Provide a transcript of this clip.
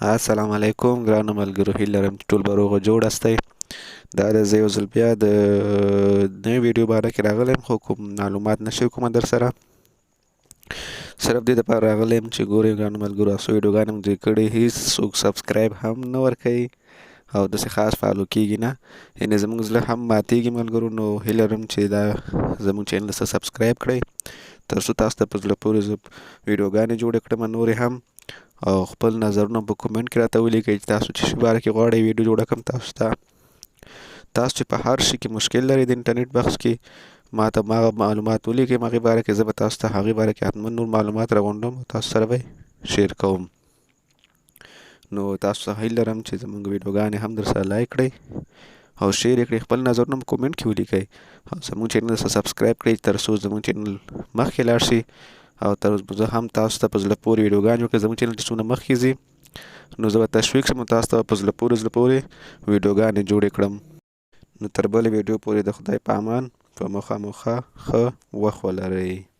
السلام علیکم ګرانو ملګرو، هیله لرم چې ټول به روغ جوړ هستئ. دا د زه یو ځل بیا د نوې ویډیو باره کې راغلی یم، خو کوم معلومات نه شریکوم در سره. صرف دې دپاره راغلی یم چې ګورئ ګرانو ملګرو، څو ویډیوګانې مو کړې، هیڅ څوک سبسکرایب هم نه ورکوي او داسې خاص فالو کیږي نه، یعنې زموږ زړه هم ماتیږي ملګرو. نو هیله لرم چې دا زموږ چینل سره سبسکرایب کړئ، تر څو تاسو ته په زړه پورې زه ویډیوګانې جوړې کړم نورې هم، او خپل نظرونه په کومنټ کې راته ولیکئ چې تاسو چې شي باره کې غواړئ ویډیو جوړه کړم تاسو ته. تاسو چې په هر شي کې مشکل لرئ د انټرنیټ بخش کې، ما ته ما معلومات ولیکئ هغې باره کې، زه به تاسو ته هغې باره کې حتما نور معلومات راغونډوم او تاسو سره به شیر کوم. نو تاسو څخه هیله لرم چې زموږ ویډیوګانې هم در سره لایک کړئ او شیر یې کړئ، خپل نظرونه په کومنټ کې ولیکئ او زموږ چینل سره سبسکرایب کړئ، تر څو زموږ چینل مخکې لاړ شي او تر زه هم تاسو ته په زړه پورې ویډیوګانې وکړم. زموږ چینل چې څومره مخکې ځي، نو زه به تشویق شم تاسو ته په زړه پورې زړه پورې ویډیوګانې جوړې کړم. نو تر بلې ویډیو پورې د خدای په امان، په مخه مخه ښه وخت ولرئ.